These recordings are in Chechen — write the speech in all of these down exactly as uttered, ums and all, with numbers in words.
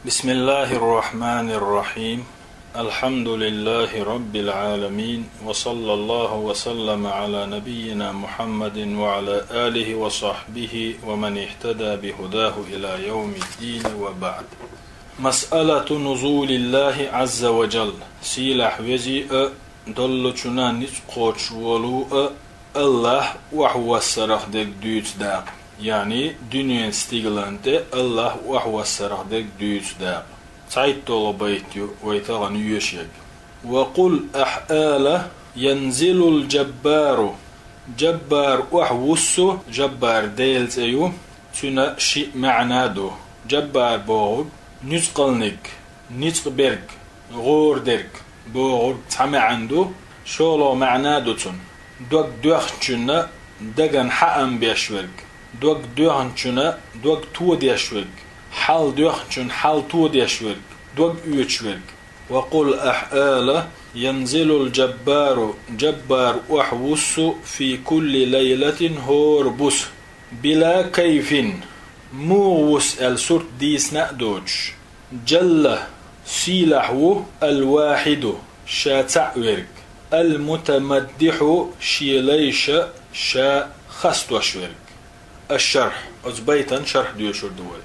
بسم الله الرحمن الرحيم. الحمد لله رب العالمين، وصلى الله وسلم على نبينا محمد وعلى آله وصحبه ومن اهتدى بهداه إلى يوم الدين، وبعد. مسألة نزول الله عز وجل. Сийлахь вези а, доллучунна ницкъ кхочуш волу а, Аллахь охьавассарах дерг дуьйцу дакъа. Яъни, дуьнен стигалан тӀе Аллахь охьавассарах дерг дуьйцу дакъа. ЦхьайтталгӀа байт ю вай тахана йоьшург. وقل, ахь ала, ينزل الجبار. Джаббар охьавуссу, Джаббар Делан цӀе ю, цуьнан ши маьӀна ду. Джаббар бохург нуьцкъалниг, ницкъ берг, гӀора дерг бохург цхьа маьӀна ду, шолгӀа маьӀна ду цуьнан: дог доьхначунна дагна хьаам беш верг, дог доьхначунна дог тодеш верг, хьал доьхначунна хьал тодеш верг, дог оьцуш верг. وقل, ахь ала, ينزل الجبار, Джаббар охьавуссу, في كل ليلة, хӀора буса. بلا كيف, муха вуссу аьлла сурт дийцина а доцуш. جل, сийлахь ву, الواحد, ша цхьаъ верг, المتمدح, шен лайша ша хастош верг. الشرح, оцу байтан шархь доьшур ду вай.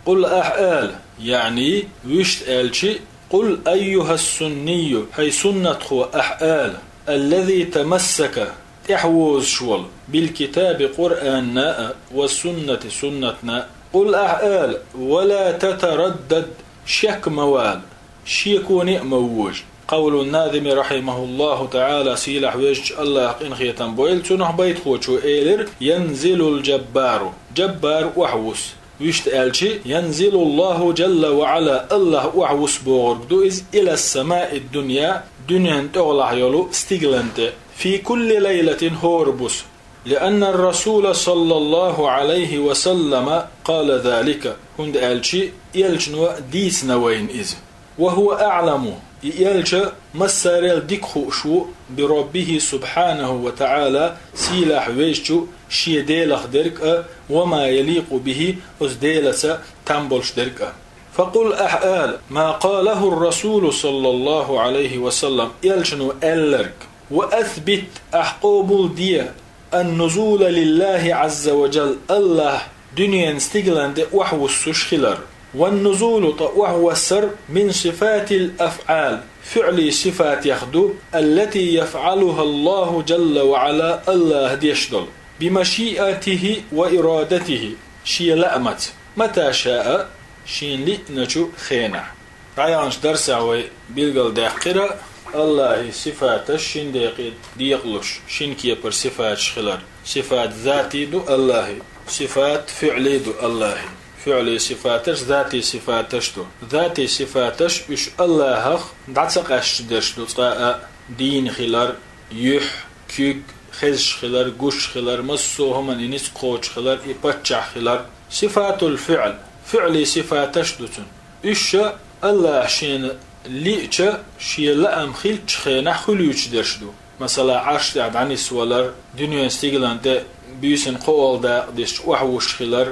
قل, ахь ала, яъни, вуьшта аьлча, قل أيها السني, хӀай суннатхо, ахь ала, الذي تمسك, тӀаьхьавозуш волу, بالكتاب, Къуръанна а, والسنة, суннатна а. قل, ахь ала, ولا تتردد, шек ма вала, шеконе а ма вожа. قول الناظم رحمه الله تعالى, сийлахь везачу Аллахьан къинхетам бойла цунах, байтхочо элира: ينزل الجبار, Джаббар охьавуссу. Вуьшта аьлча, ينزل الله جل وعلا, Аллахь охьавуссу бохург ду иза, إلى السماء الدنيا, дуьненан тӀехула йолу стигалан тӀе, في كل ليلة, хӀора буса. لأن الرسول صلى الله عليه وسلم قال ذلك, хӀунда аьлча элчано дийцина вайна иза. وهو أعلم, и элча массарел дика хууш ву, بربه سبحانه وتعالى, сийлахь везачу шен Делах дерг а, وما يليق به, оцу Делаца там болуш дерг а. فقل, ахь ала, ما قاله الرسول صلى الله عليه وسلم, элчано аьлларг. وأثبت, ахь къобалде, النزول لله عز وجل, Аллахь дуьненан стигалан тӀе охьавуссуш хилар. والنزول, ткъа охьавассар, من صفات الأفعال, фиӀли сифатех ду, التي يفعلها الله جل وعلا, Аллахь деш долу, بمشيئته وإرادته, шен лаамаца, متى شاء, шена лиъначу хенахь. ДӀаяханчу дарсехь вай билгалдаьккхира Аллахьан сифаташ шин декъе декъалуш, шин кепара сифаташ хилар. Сифат зати ду Аллахьан, сифат фиӀли ду Аллахьан. ФиӀли сифаташ зати сифаташ ду. Зати сифаташ уьш Аллахьах дӀа ца къаьсташ дерш ду цкъа а: дийна хилар, юьхь, куьг, хезаш хилар, гуш хилар, массо а хӀуманна и ницкъ кхочуш хилар, и паччахь хилар. Сифатул фиӀл, фиӀли сифаташ ду цуьнан. Уьш ша Аллахь шена лиъча, шен лаам хиллачу хенахь хуьлуьйтуш дерш ду. Масала, Ӏарш тӀехь дӀанисвалар, дуьненан стигалан тӀе буьйсанна кхоалгӀа дакъа дисча охьавуссуш хилар,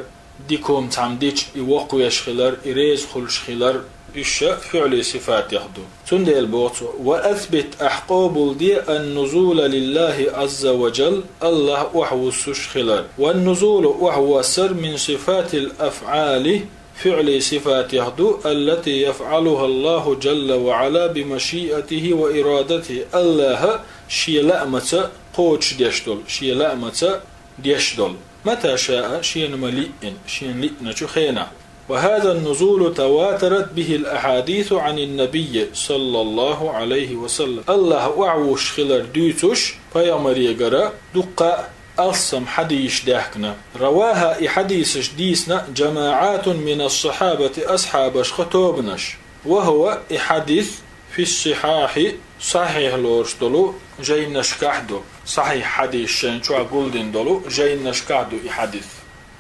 дика хӀума цхьамма дича и воккхавеш хилар, и реза хуьлуш хилар, уьш ша фиӀли сифатех ду. Цундела боху цо: وأثبت, ахь къобалде, النزول لله عز وجل, Аллахь охьавуссуш хилар. والنزول, охьавассар, من صفات الأفعال, фиӀли сифатех ду, التي يفعلها الله جل وعلا بمشيئته وإرادته, Аллахьа шен лаамаца кхочушдеш долу, шен лаамаца деш долу. متى شاء, шена ма лиъна, шена лиъначу хенахь. وهذا النزول تواترت به الأحاديث عن النبي صلى الله عليه وسلم. Аллахь охьавуссуш хилар дуьйцуш, пайхамарегара дуккха а алссам хьадисаш даьхкина. رواها, и хьадисаш дийцина, جماعات من الصحابة, асхьабашха тобанаш. وهو, и хьадис, في الصحاح, сахьихь лоруш долу жайнашкахь ду. Сахьихь хьадис шайна чохь гулдина долу жайнашкахь ду и хьадис.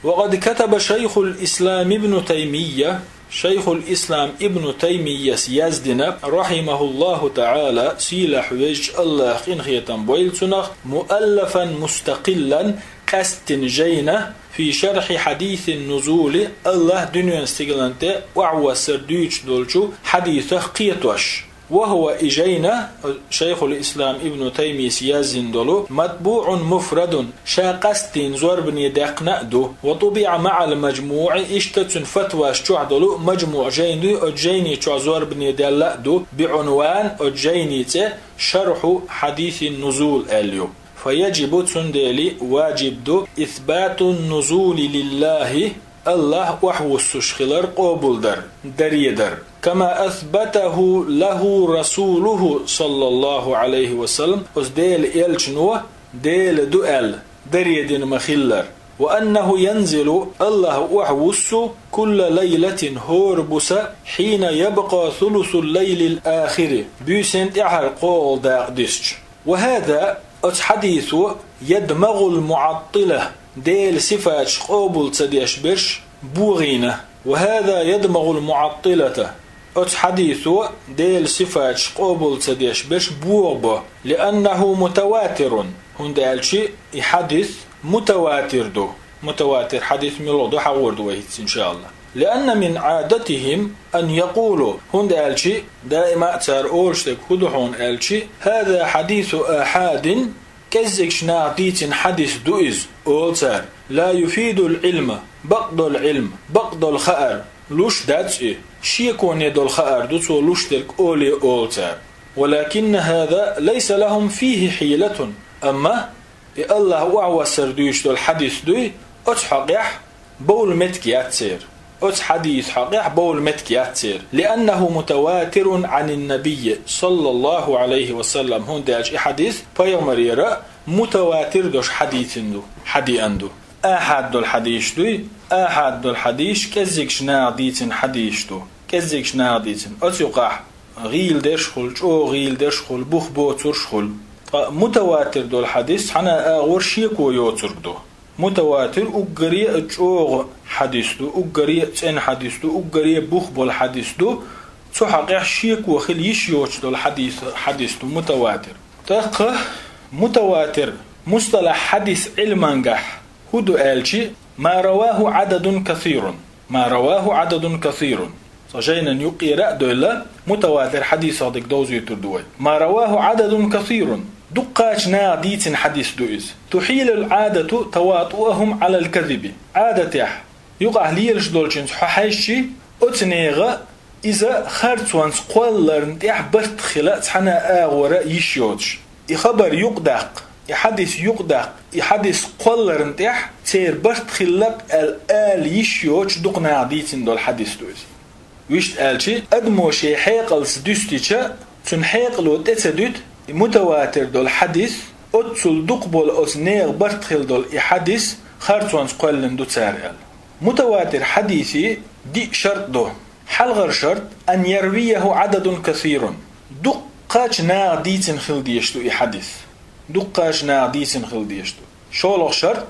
وقد كتب شيخ الإسلام ابن تيمية, Шайхул-Ислам Ибну Таймияс яздина, رحمه الله تعالى, сийлахь везачу Аллахь къинхетам бойла цунах, مؤلفا مستقلا, къаьсттина жайна, في شرح حديث النزول, Аллахь дуьнен стигалан тӀе охьавассар дуьйцуш долчу хьадисах кхетош. وهو, и жайна, Шайхул-Ислам Ибну Таймийс яздина долу, مطبوع مفرد, ша къаьсттина зорбане даьккхина а ду, وطبع مع المجموع, иштта цуьнан фатваш чохь долу Маджмуъ жайна дуй, оцу жайни чохь зорбане даьлла а ду, بعنوان, оцу жайни цӀе شرح حديث النزول аьлла ю. فيجب, цундела важиб ду, إثبات النزول لله, Аллахь охьавуссуш хилар къобалдар, даредар. كما أثبته له رسوله صلى الله عليه وسلم, оцу Делан элчано Дела ду аьлла, даредина ма-хиллара. وأنه ينزل, Аллахь охьавуссу, كل ليلة, хӀора буса, حين يبقى ثلث الليل الآخر, буьйсанна тӀаьхьара кхоалгӀа дакъа дисча. وهذا, оцу хьадисо, يدمغ المعطلة, Делан сифаташ къобал ца деш берш богӀийна. وهذا يدمغ المعطلة, оцу хьадисо Делан сифаташ къобал ца деш берш богӀабо, لأنه متواتر, хӀунда аьлча и хьадис мутаватир ду. Мутаватир хьадис муьлха ду хьахор ду вай хӀинца, иншааллахь. لأن من عادتهم أن يقولوا, хӀунда аьлча даима а цара олуш дерг хӀун ду хьуна аьлча, هذا حديث آحاد, кӀеззигчу наха дийцина хьадис ду иза, олу цара. لا يفيد العلم, бакъдолу Ӏилма, бакъдолу хаар луш дац и, шеконе долу хаар ду цо луш дерг олий, олу цара. ولكن هذا ليس لهم فيه حيلة, амма и Аллахь охьавассар дуьйцуш долу хьадис дуй, оцу хьокъехь бовла меттиг яц церан. Оцу хьадисан хьокъехь бовла меттиг яц церан. لأنه متواتر عن النبي صلى الله عليه وسلم, хӀунда аьлча и хьадис пайхамарера мутаватир долуш хьадийцина ду, хьадеана ду. Ахьад долу хьадисаш дуй, ахьад долу хьадисаш кӀеззигчу наха дийцина хьадисаш ду, кӀеззигчу наха дийцина. Оцу юкъахь гӀийла дерш хуьлу, чӀогӀа гӀийла дерш хуьлу, бух боцурш хуьлу. Ткъа мутаватир долу хьадис цхьана а агӀор шеко йоцург ду. Мутаватир уггаре а чӀогӀа хьадис ду, уггаре а цӀена хьадис ду, уггаре а бух болу хьадис ду. Цу хьокъехь шеко хила йиш йоцуш долу хьадис, хьадис ду мутаватир. ТӀаккха мутаватир мусталахь хьадис Ӏилмангахь хӀун ду аьлча, ما رواه عدد كثير. ما رواه عدد كثير. Цкъа жайнан юккъера а девлла, мутаватир хьадисах дерг довзуьйтур ду вай. ما رواه عدد كثير. Дуккхачу наха дийцина хьадис ду иза. تحيل العادة تواطؤهم على الكذب. Ӏадатехь, юкъахь лелаш долчуьнца хьо хьаьжча, оцу нехан иза харцонца кхолларна тӀехь барт хила цхьана а агӀора йиш йоцуш. И хабар юкъадаккха, и хьадис юкъадаккха, и хьадис кхолларна тӀехь церан барт хилла-кх аьлла ала йиш йоцуш дукха наха дийцина долу хьадис ду иза. Вуьшта аьлча, адамо шен хьекъалца дуьстича, цуьнан хьекъало тӀе ца дуьту, и мутаватир долу хьадис, оццул дукха болу оцу нехан барт хила долу и хьадис харцонца кхоьллина ду цара аьлла. Мутаватир хьадисан диъ шарт ду. Хьалхарчу шарт, أن يرويه عدد كثير. Дуккхачу наха дийцина хила дезаш ду и хьадис. Дуккхачу наха дийцина хила дезаш ду. ШолгӀа шарт,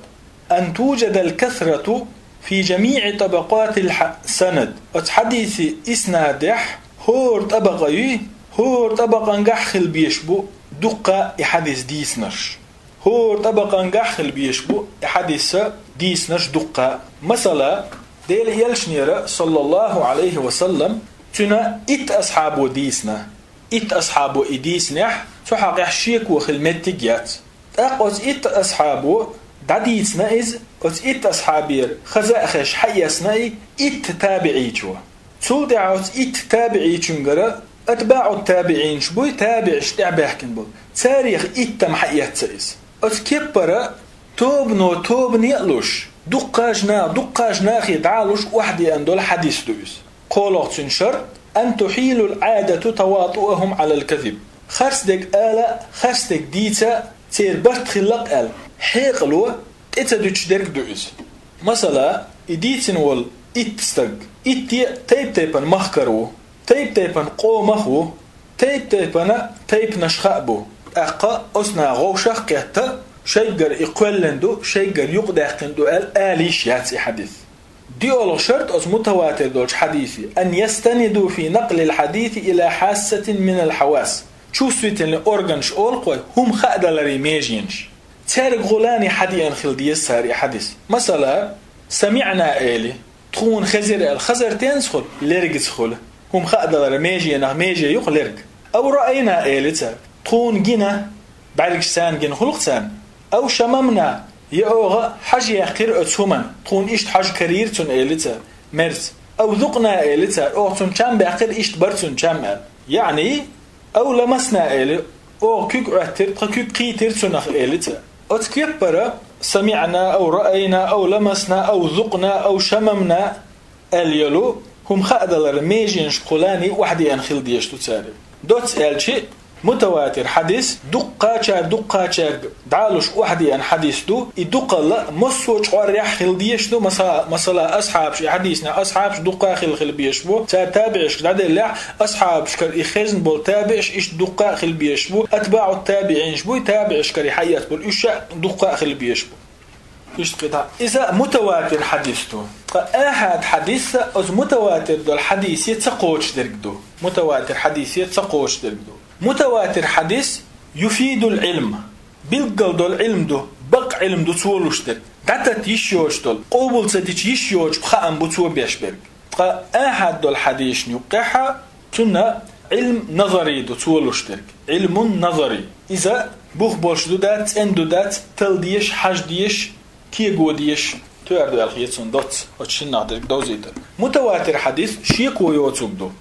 أن توجد الكثرة في جميع طبقات السند. Оцу хьадисан иснадехь хӀора тӀабакъа юй, хӀора тӀабакъангахь хила безаш бу дуккха и хьадис дийцинарш. ХӀора тӀабакъангахь хила безаш бу и хьадис дийцинарш дуккха. Масала, Делан элчанера, صلى الله عليه وسلم, цуьнан итт асхьабо дийцина. Итт асхьабо и дийцинехь, цу хьокъехь шеко хила меттиг яц. ТӀаккха оцу итт асхьабо дӀадийцина иза, оцу итт асхьабера хаза а хезаш хьаэцна и итт табиӀичо. Цул тӀаьхьа оцу итт табиӀичуьнгара атбаӀут-табиӀинаш буй, табиӀаш тӀаьхьа баьхкина болу. Царех иттам хьаэцна иза. Оцу кеппара тобано тобане а луш, дуккхачу наха, дуккхачу нахе дӀа а луш, охьадеана долу хьадис ду иза. КхоалгӀа цуьнан шарт, أن تحيل العادة تواطؤهم على الكذب. Харц дерг ала, харц дерг дийца церан барт хилла-кх аьлла, хьекъало тӀе ца дуьтуш дерг ду иза. Масала, и дийцина волу итт стаг, итте а тайп-тайпана махкара ву, тайп-тайпана къомах ву, тайп-тайпана тайпанаш хаа бу. ТӀаккха оцу наха вовшах а кхетта, шайггара и кхоьллина ду, шайггара юкъадаьккхина ду аьлла, ала йиш яц и хьадис. ДиъолгӀа шарт оцу мутаватир долчу хьадисе, أن يستندوا في نقل الحديث إلى حاسة من الحواس. Чувствительный органаш олу-кх вай, хӀума хаадаларан меженаш. Цаьрга гӀолла а хьадеана хила деза цара и хьадис. Масала, «самиӀна» эли, тхуна хезира аьлла, хазар тенца хуьлу, лергаца хуьлу. ХӀума хаадалар меженах меже ю-кх лерг. «Ав раайна» эли цара, тхуна гина, бӀаьргаш царна гина хуьлу-кх царна. «Ав шамамна», я оха хьажа яьккхира оцу хӀуманна, тхуна иштта хьожа карийра цунна эли цара, мерца. «Ав зукъна» эли цара, оха цунна чам баьккхира, иштта бара цунна чам аьлла. Яъни, «ав ламасна» эли, оха куьг Ӏоьттира, тхан куьг кхийтира цунах эли цара. Оцу кеппара «самиӀна», «ав раайна», «ав ламасна», «ав зукъна», «ав шамамна» аьлла йолу хӀума хаадалар меженашка гӀолла а охьадеана хила дезаш ду цара. Доцца аьлча, мутаватир хьадис дуккхачара дуккхачаьрга дӀалуш охьадеана хьадис ду, и дукхалла массо а чкъорехь хила дезаш ду, маса-, масала, асхьабаш, и хьадиснехь асхьабаш дуккха а хила, хила безаш бу, цара табиӀашка дӀаделлехь, асхьабашкара и хезна болу табиӀаш иштта дуккха а хила безаш бу, атбаӀут табиӀинаш бу, и табиӀашкара и хьаэцна болу, уьш а дуккха а хила безаш бу. Иштта кхидӀа. Иза мутаватир хьадис ду. Ткъа ахьад хьадис а оцу мутаватир долу хьадисе ца кхочушдерг ду. Мутаватир хьадисе ца кхочушдерг ду. Мутаватир хьадис юфидул Ӏилм. Билггал долу Ӏилм ду, бакъ Ӏилм ду цо луш дерг. ДӀататта йиш йоцуш долу, къобал ца дича йиш йоцуш хаам бу цо беш берг. Ткъа ахьад долу хьадисна юккъехь а цунна Ӏилм назари ду цо луш дерг. Ӏилмун назари. Иза бух болуш ду дац, цӀена ду дац, тала дезаш, хьажа дезаш, кего дезаш, тоьар ду аьлла хета суна доцца, оцу шиннах дерг довзийтар. Мутаватир хьадис шеко йоцург ду.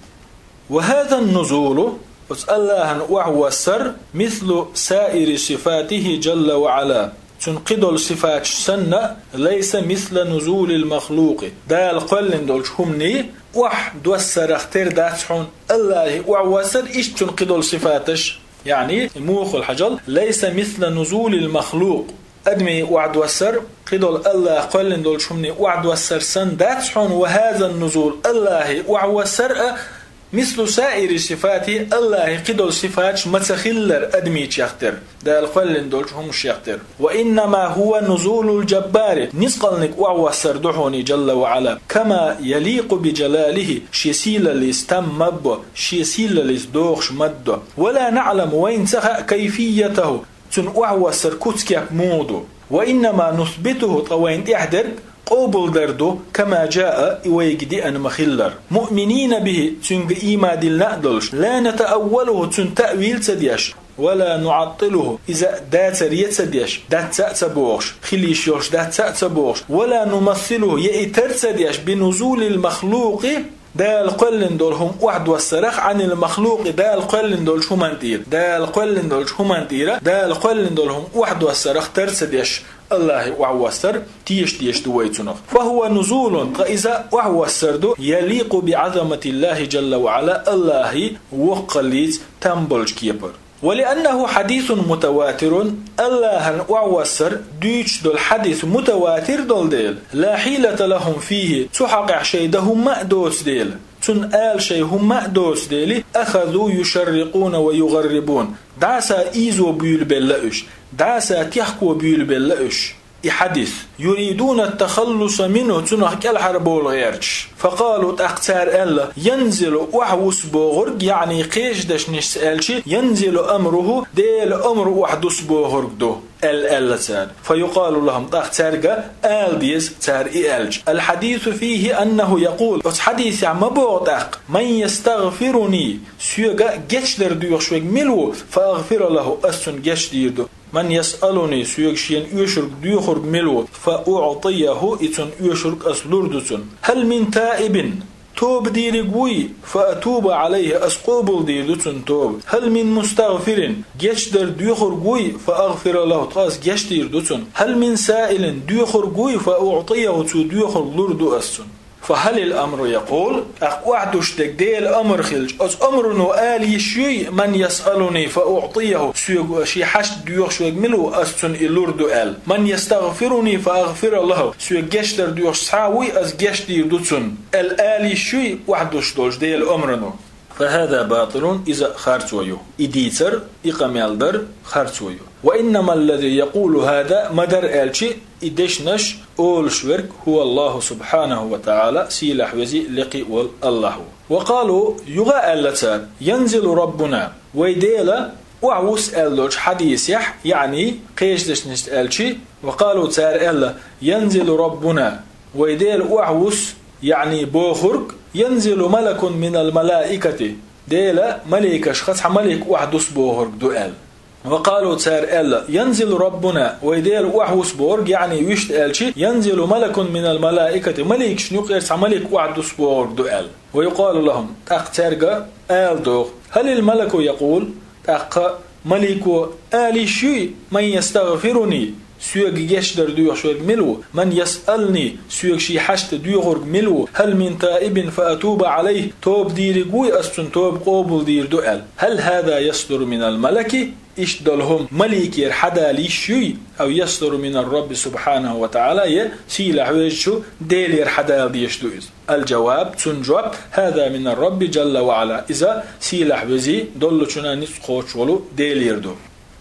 «Ва хазан нузулу», оцу Аллахьан охьавоссар, «мислу саири сифатихи джалла ва Ӏала», цуьнан кхидолу сифаташ санна, «лайса мисла нузулил махлукъи», Дала кхоьллина долчу хӀуманийн охьадоссарах тера дац хьуна Аллахьи охьавоссар иштта цуьнан кхидолу сифаташ. Яъни, и муха хуьлу хьажал, «лайса мисла нузулил махлукъ», адамийн охьадоссар, кхидолу Аллахь кхоьллина долчу хӀуманийн охьадоссар санна дац хьуна, «ва хазан нузул», Аллахьи охьавоссар а, «мислу саири сифатихи», Аллахьи кхидолу сифаташ ма ца хиллара адамичех тера, Дала кхоьллина долчу хӀуманашех тера. «Ва иннама хува нузулул джаббари», ницкъалниг охьавоссар ду хьуна и, джалла ва Ӏала, «кама яликъу би джалалихи», шен сийлаллица там ма бо, шен сийлаллица догӀуш ма до. «Ва ла наӀламу», вайна ца хаьа, «кайфиятаху», цуьнан охьавоссар куц-кеп муха ду. «Ва иннама нусбитуху», ткъа вайна тӀехь дерг къобалдар ду, «кама джаа», и вайга деана ма-хиллара. «Муъминина бихи», цуьнга ийман диллина а долуш, «ла натаъаввалуху», цуьнан таъвил ца деш, «ва ла нуӀаттилуху», иза дацаре ца деш, дац а ца бохуш, хила йиш йолуш дац а ца бохуш, «ва ла нумассилуху», я и тара ца деш, «би нузулил махлукъи», Дала кхоьллина долу хӀума охьадоссарах, «Ӏанил махлукъи», Дала кхоьллина долчу хӀуманна тӀера. Дала кхоьллина долчу хӀуманна тӀера, Дала кхоьллина долу хӀума охьадоссарах тара ца деш, Аллахьи охьавоссар теша дезаш ду вай цунах. «Фа хува нузулун», ткъа иза охьавоссар ду, «яликъу би Ӏазаматиллахи джалла ва Ӏала», Аллахьи воккхаллица там болчу кепара. «Ва лианнаху хьадисун мутаватирун», Аллахьан охьавоссар дуьйцуш долу хьадис мутаватир долу дела, «ла хьилата лахум фихи», цу хьокъехь шайн дан хӀумма а доцу дела, цунна ала шайн хӀумма а доцу дела, «ахазу юшаррикъуна ва югӀаррибун», дӀаса ийзо буьйлабелла уьш, дӀаса техко буьйлабелла уьш. И хьадис, «юридуна тахаллуса минху», цунах кӀелхьарбовла гӀерташ. «Факъалу», тӀаккха цара аьлла, «янзилу», охьавуссу бохург, яъни кхечу дешнашца аьлча, «янзилу амруху», Делан омра охьадуссу бохург ду, аьлла, аьлла цара. «Фаюкъалу лахум», тӀаккха цаьрга ала деза цара и аьлча. «Алхьадису фихи аннаху якъул», оцу хьадисехь ма боху тӀаккха, «ман ястагъфируни», соьга гечдар доьхуш верг мила ву, «фа агъфира лаху», ас цунна гечдийр ду. «Ман ясъалуни», соьга шена оьшург доьхург мила ву, «фа уътияху», и цунна оьшург ас лур ду цунна. «Хьал мин таибин», тоба дийриг вуй, «фа атуба Ӏалайхи», ас къобал дийр ду цунна тоба. «Хьал мин мустагъфирин», гечдар доьхург вуй, «фа агъфира лаху», ткъа ас гечдийр ду цунна. «Хьал мин саилин», доьхург вуй, «фа уътияху», цо доьхург лур ду ас цунна. «Фа хьалил амру якъул», тӀаккха охьадуш дерг Делан амр хилча, оцу амруно ала йиш юй, «ман ясъалуни фа уътияху», соьга шен хьашт доьхуш верг мила ву, ас цунна и лур ду аьлла. «Ман ястагъфируни фа агъфира лаху», соьга гечдар доьхуш цхьа а вуй, ас гечдийр ду цунна, аьлла ала йиш юй охьадуш долчу Делан амруно. «Фа хаза батилун», иза харцо ю. И дийцар, и къамел дар харцо ю. «Ва иннамаллази якъулу хаза», ма-дарра аьлча, и дешнаш олуш верг, «хува Аллаху субхьанаху ва тагӀала», сийлахь вези лекхи волу Аллахь ву. «Ва къалу», юха а аьлла цара, «янзилу Раббуна», вай Дела ОхьавуссӀ аьлла долчу хьадисехь, яъни, кхечу дешнашца аьлча, وقالوا, цара аьлла: ينزل ربنا, вай Дела охьавуссу, яъни, бохург: ينزل ملك من الملائكة, Дела маликашха цхьа малик охьадуссу бохург ду аьлла. وقالوا, цара аьлла: ينزل ربنا, вай Дела охьавуссу бохург, яъни, вуьшта аьлча, ينزل ملك من الملائكة, маликашна юкъера цхьа малик охьадуссу бохург ду аьлла. ويقال لهم, тӀаккха цаьрга ала догӀу: هل الملك يقول, тӀаккха малико ала йиш юй: من يستغفرني, соьга гечдар доьхуш верг мила ву, من يسألني, соьга шен хьашт доьхург мила ву, هل من تائب فأتوب عليه, тоба дийриг вуй, ас цуьнан тоба къобалдийр ду аьлла. هل هذا يصدر من الملك, иштта долу хӀума маликера хьадала йиш юй, أو يصدر من الرب سبحانه وتعالى, я сийлахь везачу Делера хьадала дезаш ду иза? الجواب, цуьнан жоп: هذا من الرب جل وعلا, иза сийлахь везий, доллучунна ницкъ кхочуш волу Делера ду.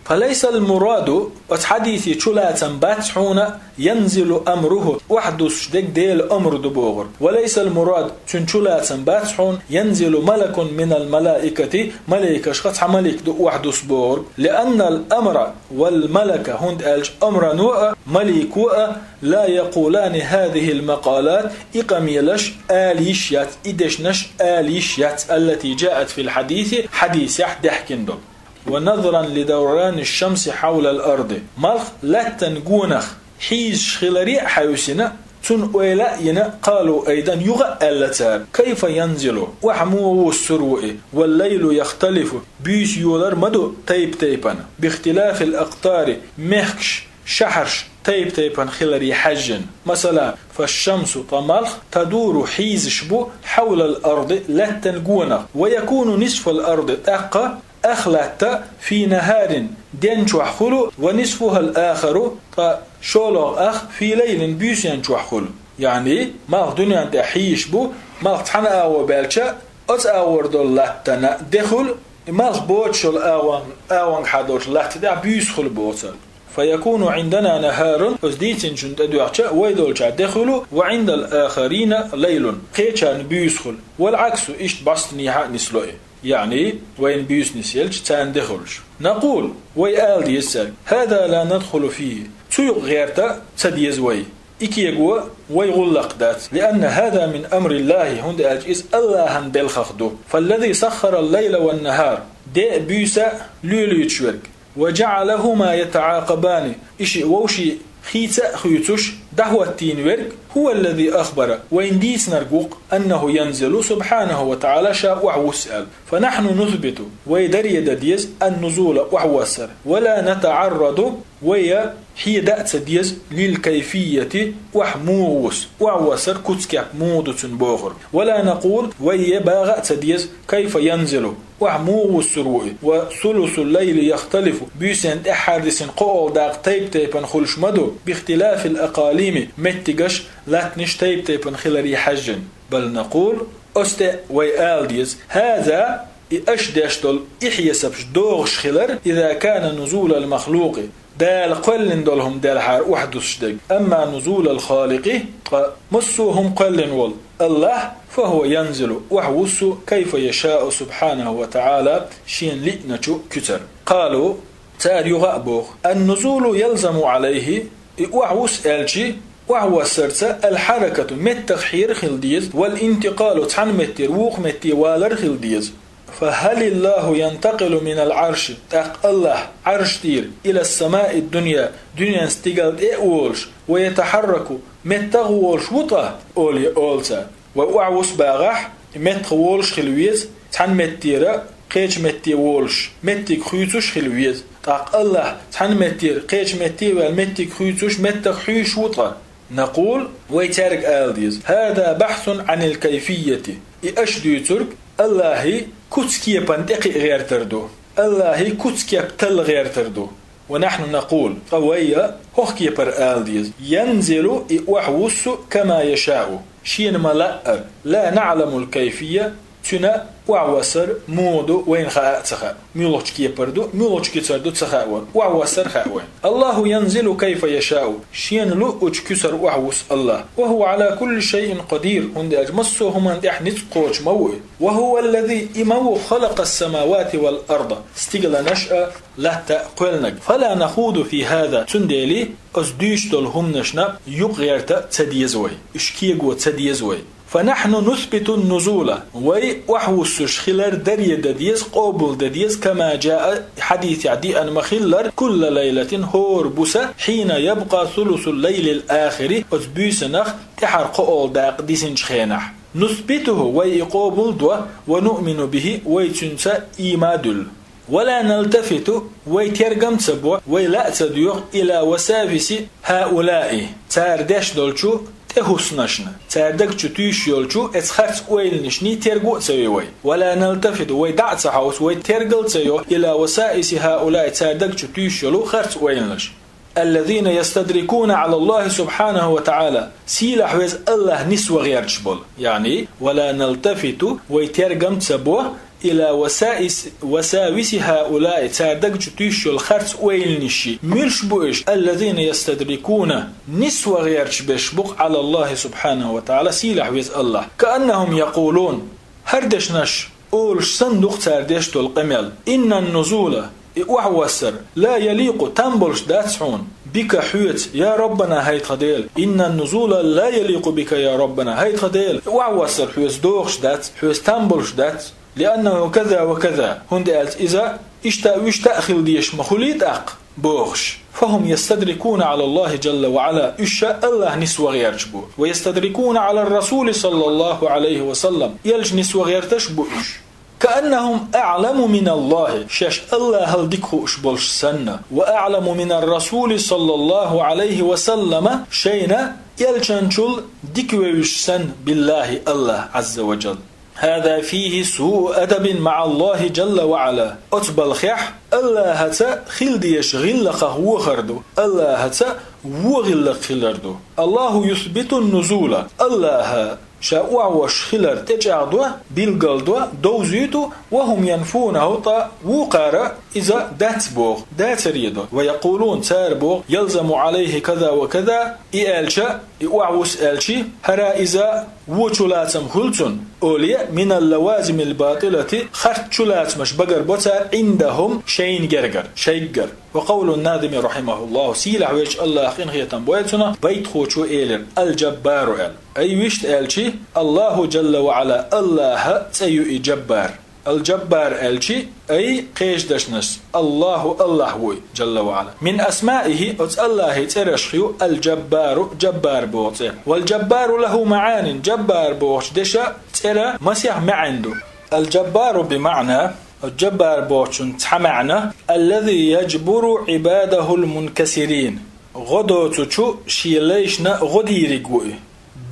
فليس المراد, оцу хьадисе чулацам бац хьуна, ينزل أمره, охьадуссуш дерг Делан амр ду бохург. وليس المراد, цуьнан чулацам бац хьуна, ينزل ملك من الملائكة, маликашха цхьа малик ду охьадуссу бохург. لأن الأمر والملك, хӀунда аьлча амрано а, малико а, لا يقولان هذه المقالات, и къамелаш ала йиш яц, и дешнаш ала йиш яц, التي جاءت في الحديث, хьадисехь даьхкина долу. ونظرا لدوران الشمس حول الأرض, малх лаьттан гонах хьийзаш хиларе а хьаьвсина, цунна ойла а йина, قالوا أيضا, юха а аьлла цара: كيف ينزل, охьа муха вуссур ву и, والليل يختلف, буьйса йолар ма ду тайп-тайпана, باختلاف الأقطار, мехкаш, шахьарш тайп-тайпана хиларе хьаьжжина. Масала, فالشمس, ткъа малх, تدور, хьийзаш бу, حول الأرض, лаьттан гонах, ويكون نصف الأرض, тӀаккха ах латта, في نهار, ден чохь хуьлу, ونصفها الآخر, ткъа шолгӀа ах, في ليل, буьйсанна чохь хуьлу. Яъни, малх дуьнен тӀехь хьийзаш бу, малх цхьана агӀор баьлча, оцу агӀор долу латтана де хуьлу, и малх боцуш йолу агӀон-, агӀонгахьа долчу латта тӀехь буьйса хуьлу боху цара. فيكون عندنا نهار, оцу дийцинчунна тӀедоьгӀча, вай долчохь де хуьлу, وعند الآخرين ليل, кхечарна буьйса хуьлу. والعكس, иштта бӀостанехьа а нисло и. Яъни, вайна буьйса нисъелча, царна де хуьлуш. نقول, вай ала деза цаьрга: هذا لا ندخل فيه, цу юкъа гӀерта ца деза вай. И кего вай гӀуллакх дац. لأن هذا من أمر الله, хӀунда аьлча иза АллахӀан белхах ду. فالذي سخر الليل والنهار, де а, буьйса а лоьлуьйтуш верг. وجعلهما يتعاقبان, и шиъ вовшийн хийца а хуьйцуш, дӀахӀоттийна верг, هو الذي أخبر, вайна дийцинарг ву-кх, أنه ينزل سبحانه وتعالى, ша охьавуссу аьлла. فنحن نثبت, вай даре дан деза, النزول, охьавоссар. ولا نتعرض, вай а хьеда а ца деза, للكيفية, охьа муха вуссу, охьавоссар куц-кеп муха ду цуьнан бохург. ولا نقول, вай а баха а ца деза, كيف ينزل, охьа муха вуссур ву и. وثلث الليل يختلف, буьйсанна тӀаьххьара дисина кхоалгӀа дакъа тайп-тайпана хуьлуш ма ду, باختلاف الأقاليم, меттигаш, латтанаш тайп-тайпана хиларе хьаьжжина. بل نقول, оцу тӀе вай ала деза: هذا, и аша деш долу и хьесапаш догӀуш хилар, إذا كان نزول المخلوق, Дала кхоьллина долу хӀума делхьара охьадуссуш дерг. أما نزول الخالق, ткъа массо а хӀума кхоьллина волу АллахӀ, فهو ينزل, охьавуссу, كيف يشاء سبحانه وتعالى, шена лиъначу куьцара. قالوا, цара юха а боху: النزول يلزم عليه, и охьавуссу аьлчи, охьавоссарца الحركة, меттах хьера хила деза, والانتقال, цхьана меттера вукху метте валар хила деза. فهل الله ينتقل من العرش, тӀаккха АллахӀ Ӏарш тӀера, إلى السماء الدنيا, дуьненан стигала тӀе а волуш, ويتحرك, меттах а волуш ву ткъа, олий олу цара. Вай охьавуссу бахахь, и меттах волуш хила веза, цхьана меттера кхечу метте волуш, меттиг хуьйцуш хила веза. ТӀаккха АллахӀ цхьана меттера кхечу метте а ваьлла, меттиг хуьйцуш, меттах хьуьйсуш ву ткъа. نقول, вай цаьрга ала деза: هذا بحث عن الكيفية. И аша дуьйцург АллахӀан куц-кепана тӀекхиа гӀертар ду. АллахӀан куц-кеп талла гӀертар ду. ونحن نقول, ткъа вай а хӀокху кепара ала деза: ينزل, и охьавуссу, كما يشاء, шена ма-лаъара, لا نعلم الكيفية, Цуьнан охьавассар муха ду вайна хаа а ца хаьа. Муьлхачу кепара ду, муьлхачу куьцара ду ца хаьа вайна. Охьавассар хаьа вайна. الله ينزل كيف يشاء. Шена луъучу куьцара охьавуссу АллахӀ. وهو على كل شيء قدير. ХӀунда аьлча массо а хӀуманна тӀехь ницкъ кхочуш ма ву и. وهو الذي, и ма ву, خلق السماوات والأرض. Стигаланаш а, латта а кхоьллинарг. فلا نخوض في هذا. Цундела оцу дуьйцуш долу хӀуманашна юкъагӀерта ца деза вай. Уьш кего ца деза вай. فنحن نثبت النزول. Вай охьавуссуш хилар даре дан деза, къобал дан деза, كما جاء, хьадисехь деана ма-хиллара, كل ليلة, хӀора буса, حين يبقى ثلث الليل الآخر, оцу буьйсанах тӀаьхьара кхоалгӀа дакъа дисинчу хенахь. نثبته, вай и къобал до, ونؤمن به, вай цуьнца ийман дуьллу. ولا نلتفت, вай тергам ца бо, вай ла а ца доьху, إلى وساوس هؤلاء, цара деш долчу тӀехӀуссанашна, цара даг чу туьйсуш йолчу эцу харц ойланашний терго а ца йо вай. ولا نلتفت, вай дӀа а ца хьовсу, вай тергал а ца йо, إلى وساوس هؤلاء, цара даг чу туьйсуш йолу харц ойланаш. الذين يستدركون على الله سبحانه وتعالى, сийлахь веза АллахӀ нисван гӀерташ болу. Яъни, ولا نلتفت, вай тергам ца бо, إلى وسائس, وساوس هؤلاء, цара даг чу туьйсуш йолу харц ойланашший. Муьлш бу уьш? الذين يستدركون, нисван гӀерташ берш бу-кх على الله سبحانه وتعالى, сийлахь веза АллахӀ. كأنهم يقولون, хӀара дешнаш олуш санна ду-кх цара деш долу къамел. إن النزول, и охьавассар, لا يليق, там болуш дац хьуна, بك, хьоьца, يا ربنا, хӀай тхан Дела. إن النزول لا يليق بك يا ربنا, хӀай тхан Дела, и охьавассар хьоьца догӀуш дац, хьоьца там болуш дац. لأنه كذا وكذا, хӀунда аьлча иза иштта а, вуьшта а хила дезаш ма хуьлий тӀаккха, бохуш. فهم يستدركون على الله جل وعلا, уьш ша АллахӀ нисван гӀерташ бу. ويستدركون على الرسول صلى الله عليه وسلم, элча нисван гӀерташ бу уьш. كأنهم أعلم من الله, шаьш АллахӀал дика хууш болуш санна. وأعلم من الرسول صلى الله عليه وسلم, шайна элчанчул дика вевзаш санна, بالله, АллахӀ, عز وجل. هذا فيه سوء أدب مع الله جل وعلا. Оцу балхехь АллахӀаца хила дезаш гӀиллакхах вохар ду, АллахӀаца вон гӀиллакх хилар ду. الله يثبت النزول. АллахӀа ша охьавоссуш хилар тӀечӀагӀдо, билгалдо, довзуьйту, وهم ينفونه, ткъа вукхара иза дац боху, дацаре до. ويقولون, цара боху, يلزم عليه كذا وكذا, и аьлча, и охьавуссу аьлчи, хӀара иза вон чулацам хуьлу цунна, олий, من اللوازم الباطلة, харц чулацамаш багар бо цара, عندهم, шайна гергара, шайггара. وقول الناظم رحمه الله, сийлахь везачу АллахӀа къинхетам бойла цунах, байтхочо элира, الجبار аьлла. Ай вуьшта аьлчи, الله جل وعلا, АллахӀа цӀе ю и Джаббар. الجبار аьлчи, ай кхечу дешнашца, الله АллахӀ ву и, جل وعلا. من أسمائه, оцу АллахӀан цӀерашха ю, الجبار, Джаббар боху цӀе. والجبار له معان, Джаббар бохучу дешан, цӀеран масех маьӀна ду. الجبار بمعنى, Джаббар бохучун цхьа маьӀна, الذي يجبر عباده المنكسرين. ГӀо доцучу шен лайшна гӀо дийриг ву и.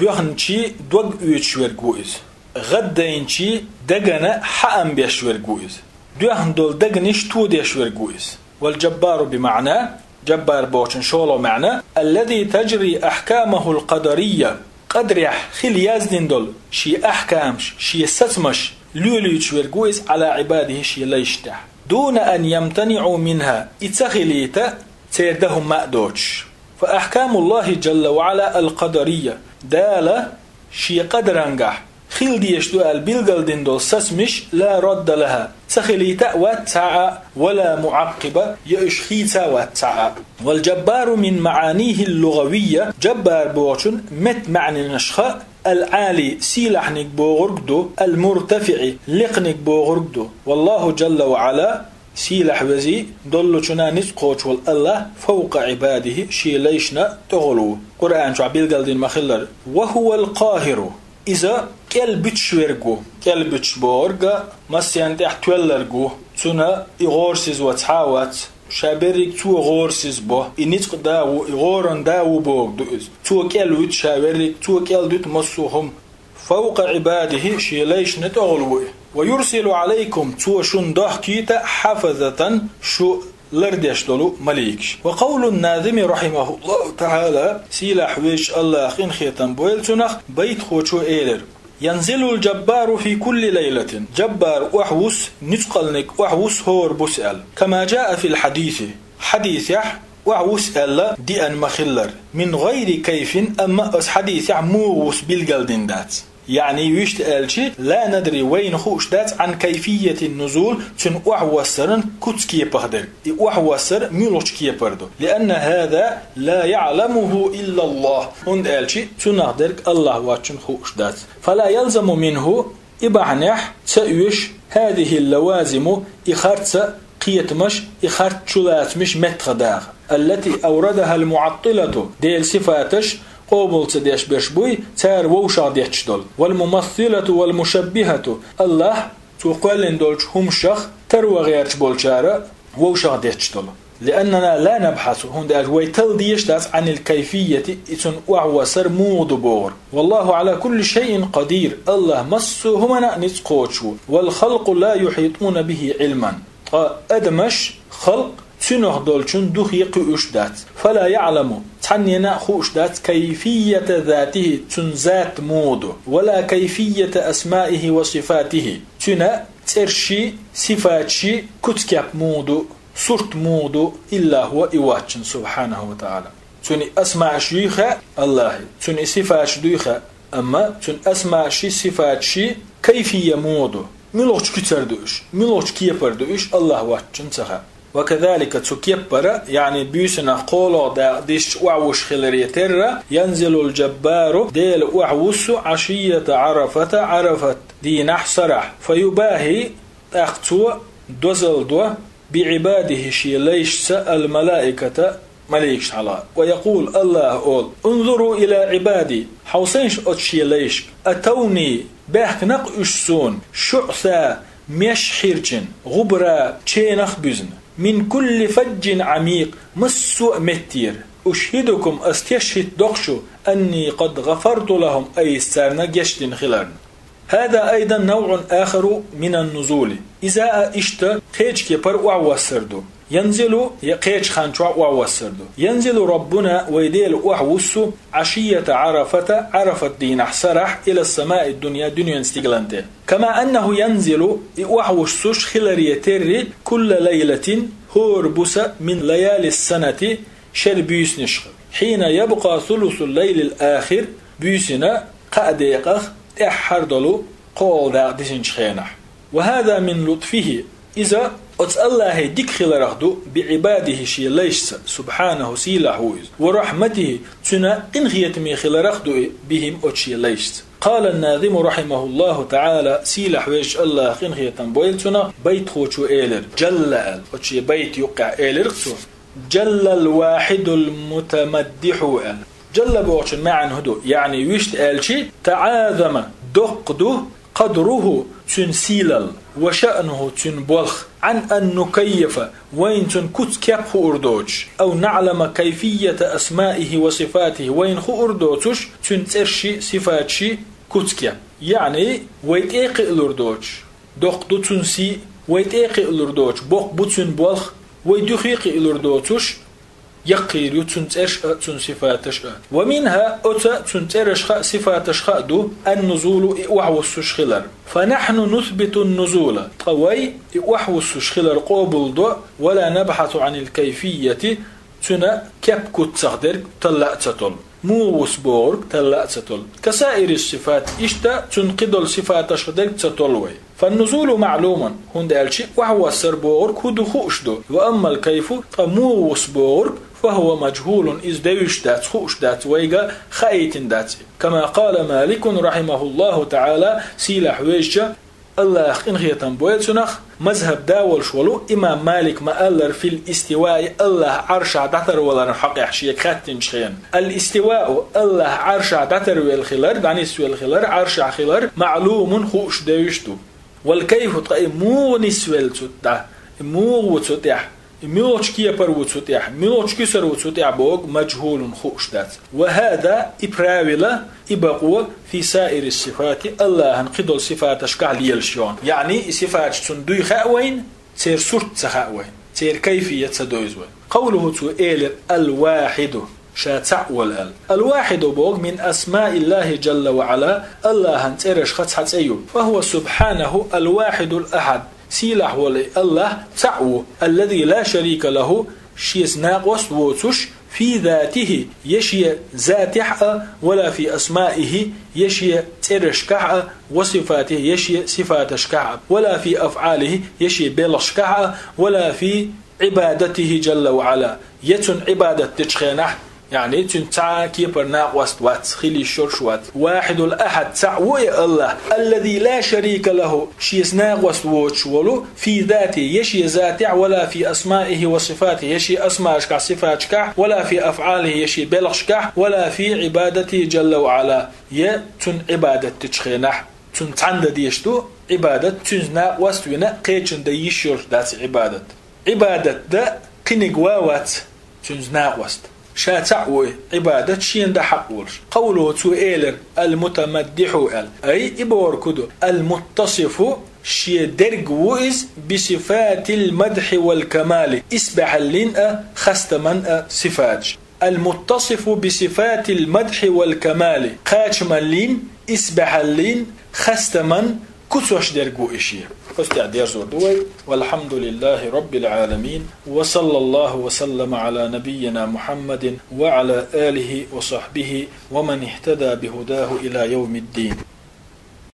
Боьхначийн дог оьцуш верг ву иза. ГӀаддайначийн дагана хьаам беш верг ву иза. Доьхна долу дегнаш тодеш верг ву иза. والجبار بمعنى, Джаббар бохучун шолгӀа маьӀна, الذي تجري أحكامه القدرية, къадарехь хила яздина долу шен ахькамаш, шен сацамаш лелуьйтуш верг ву иза, على عباده, шен лайшна тӀехь. دون أن يمتنعوا منها, и ца хилийта, церан дан хӀумма а доцуш. فأحكام الله جل وعلا القدرية, Дала шен къадарангахь хила дезаш ду аьлла билгалдина долу сацамаш, لا رد لها, ца хилийта а вац цхьа а, ولا معقب, я уьш хийца а вац цхьа а. والجبار من معانيه اللغوية, Джаббар бохучун меттан маьӀнанашха, العالي, сийлахьниг бохург ду, المرتفع, лекханиг бохург ду. والله جل وعلا, сийлахь везий, доллучунна ницкъ кхочуш волу АллахӀ, فوق عباده, шен лайшна тӀехула ву. Къуръан чохь билгалдина ма-хиллара, وهو القاهر, иза кӀел буьтуш верг ву. КӀел буьтуш бохург а массарна тӀехь тоьлларг ву. Цунна и гӀорасиза вац, цхьа а вац. Ша берриг цо гӀорасиза бо. И ницкъан да ву, и гӀоран да ву бохург ду иза. Цо кӀел вуьту ша верриг, цо кӀел дуьту массо а хӀума. فوق عباده, шен лайшна тӀехула ву и. ويرسل عليكم, цо шуна дохкийта, حفظة, шу лардеш долу маликаш. وقول الناظم رحمه الله تعالى, сийлахь везачу АллахӀа къинхетам бойла цунах, байтхочо элира: ينزل الجبار في كل ليلة. Джаббар охьавус, нуьцкъалниг охьавус хӀора буса аьлла. كما جاء في الحديث. Хьадисехь охьавус аьлла деана ма-хиллара. من غير كيف, амма оцу хьадисехь муха вус билгалдина дац. Яъни, вуьшта аьлча, لا ندري, вайна хууш дац, عن كيفية النزول, цуьнан охьавассаран куц кепах дерг. И охьавассар муьлхачу кепара ду. لأن هذا لا يعلمه إلا الله. ХӀунда аьлча цунах дерг АллахӀ воцчунна хууш дац. فلا يلزم منه, и бахьанехь ца оьшу, هذه اللوازم, и харц а, кхетамаш, и харц чулацамаш меттахдаха. التي أوردها المعطلة, Делан сифаташ къобал ца деш берш буй, цара вовшах детташ долу. والممثلة والمشبهة, АллахӀ цо кхоьллина долчу хӀуманашах тарван гӀерташ болчара вовшах детташ долу. لأننا لا نبحث, хӀунда аьлча вай талла дезаш дац, عن الكيفية, и цуьнан охьавассар муха ду бохург. والله على كل شيء قدير, АллахӀ массо а хӀуманна а ницкъ кхочуш ву. والخلق لا يحيطون به علما. Ткъа адамаш, халкъ, цуьнах долчун духе кхуьуш дац. فلا يعلم, цхьаннена а хууш дац, كيفية ذاته, цуьнан зат муха ду, ولا كيفية أسمائه وصفاته, цуьнан цӀерший, сифатший куц-кеп муха ду, сурт муха ду, إلا هو, и воцчунна, سبحانه وتعالى. Цуьнан асмааш юй хаьа АллахӀан, цуьнан сифаташ дуй хаьа, амма цуьнан асмаашший, сифаташший кайфия муха ду, муьлхачу куьцара ду уьш, муьлхачу кепара ду уьш, АллахӀ воцчунна ца хаьа. وكذلك, цу кепара, яъни буьйсанах кхоалгӀа дакъа дисча охьавуссуш хиларе терра, ينزل الجبار, Дела охьавуссу, عشية عرفة, Ӏарафат дийнахь сарахь, فيباهي, тӀаккха цо дозалла до, بعباده, шен лайшца, الملائكة, маликаш хьалха. ويقول, АллахӀа олу: انظروا إلى عبادي, хьовсийша оцу шен лайшка, أتوني, баьхкина-кх уьш суна, شعثا, меш хьирчина, غبرا, ченах буьзна, من كل فج عميق, массо а меттера, أشهدكم, ас тешхӀид до-кх шу, أني قد غفرت لهم, айса царна гечдина хиларна. هذا أيضا نوع آخر من النزول. Иза а иштта кхечу кепара охьавассар ду. ينزل, я кхечу хан чохь охьавассар ду. ينزل ربنا, вай Дела охьавуссу, عشية عرفة, Ӏарафат дийнахь сарахь, إلى السماء الدنيا, дуьненан стигална тӀе. كما أنه ينزل, и охьавуссуш хиларе терра, كل ليلة, хӀора буса, من ليالي السنة, шеран буьйсанашха. حين يبقى ثلث الليل الآخر, буьйсанан кхаа декъах тӀаьххьара долу кхоалгӀа дакъа дисинчу хенахь. وهذا من لطفه, иза оцу АллахӀан дика хиларх ду, بعباده, шен лайшца, سبحانه, сийлахь ву иза, ورحمته, цуьнан къинхетаме хиларх ду и, بهم, оцу шен лайшца. قال الناظم رحمه الله تعالى, сийлахь везачу АллахӀа къинхетам бойла цунах, байтхочо элира, جل аьлла, оцу шен байта юккъехь элира цо: جل الواحد المتمدح аьлла. Джалла бохучун маьӀна хӀун ду? Яъни, вуьшта аьлча, تعاظم, доккха ду, قدره, цуьнан сийлалла, وشأنه, цуьнан болх, عن أن نكيف, вайна цуьнан куц-кеп хуур доцуш, أو نعلم كيفية أسمائه وصفاته, вайна хуур доцуш, цуьнан цӀерший, сифатший куц-кеп. Яъни, вай тӀе а кхиалур доцуш, доккха ду цуьнан сий, вай тӀе а кхиалур доцуш, боккха бу цуьнан болх, вай дуьхе а кхиалур доцуш, яккхийр ю цуьнан цӀерш а, цуьнан сифаташ а. ومنها, оцу цуьнан цӀерашха а, сифаташха а ду, النزول, и охьавуссуш хилар. فنحن نثبت النزول, ткъа вай и охьавуссуш хилар къобалдо, ولا نبحث عن الكيفية, цуьнан кеп-куцах дерг талла а ца толу. Муха вуссу бохург талла а ца толу. كسائر الصفات, иштта цуьнан кхидолу сифаташха дерг ца толу вай. فالنزول معلوم, хӀунда аьлча охьавассар бохург хӀун ду хууш ду. وأما الكيف, ткъа муха вуссу бохург, فهو مجهول, иза девзаш дац, хууш дац, вайга хаийтина дац. كما قال مالك رحمه الله تعالى, сийлахь везачу АллахӀа къинхетам бойла цунах, мазхӀаб да волуш волу имам Малика ма-аллара, في الاستواء, АллахӀ Ӏаршахь дӀатарваларна хьокъехь шега хаьттинчу хенахь. الاستواء, АллахӀ Ӏаршахь дӀатарвелла хилар, дӀанисвелла хилар, Ӏаршахь хилар, معلوم, хууш девзаш ду. والكيف, ткъа и муха нисвелла цу тӀехь, и муха ву цу тӀехь, и муьлхачу кепара ву цу тӀехь, муьлхачу куьсара ву цу тӀехь бохург, مجهول, хууш дац. وهذا, и правило, и бакъо, في سائر الصفات, АллахӀан кхидолу сифаташкахь лелаш ю. Яъни, и сифаташ цуьнан дуй хаьа вайна, церан сурт ца хаьа вайна, церан кайфият ца девза вайна. قوله, цо элира, الواحد. ша цаӀ волу аьлла. Ал-Вахьиду боху мин асмаиллахи джалла ва Ӏала, Аллахьан цӀерашха цхьа цӀе ю. Фа хӀува субхьанаху ал-Вахьидул Ахьад, сийлахь волу и Аллахь цаӀ ву, аллази ла шарика лаху, шеца накъост воцуш, фи затихи, я шен затехь а, вала фи асмаихи, я шен цӀерашкахь а, ва сифатихи, я шен сифаташкахь а, вала фи афӀалихи, я шен белхашкахь а, вала фи Ӏибадатихи джалла ва Ӏала, я цунна Ӏибадат дечу хенахь, яъни цуьнца цхьа а кепара накъост вац, хила йиш йолуш вац. Вахьидул Ахьад цаӀ ву и Аллахь, аллази ла шарика лаху, шеца накъост воцуш волу, фи затихи, я шен затехь, вала фи асмаихи ва сифатихи, я шен асмашкахь, сифаташкахь, вала фи афӀалихи, я шен белхашкахь, вала фи Ӏибадатихи джалла ва Ӏала, я цунна Ӏибадат дечу хенахь. Цунна цхьанна дан дезаш ду Ӏибадат, цуьнца накъост вина кхечунна дан йиш йолуш дац Ӏибадат. Ӏибадат дан кхиниг ван вац цуьнца накъост. Ша цхьаъ ву и Ӏибадат шена дан хьакъ волуш. Къавлуху цо элира, ал-мутамаддихьу аьлла. Ай, и бохург хӀун ду? Ал-муттасифу, шен дерг ву иза, би сифатил мадхьи вал камали, исбаьхьаллин а, хастаман а сифаташ. Ал-муттасифу би сифатил мадхьи вал камали, кхачамаллин, исбаьхьаллин, хастаман куцаш дерг ву и шен. Оцу тӀехь дерзор ду вай. Валхьамдулиллахи Роббил Ӏаламин. Ва саллаллаху ва саллама Ӏала набиййина Мухьаммадин ва Ӏала алихи ва сахьбихи ва ман ихтада бихудаху ила йовмиддин.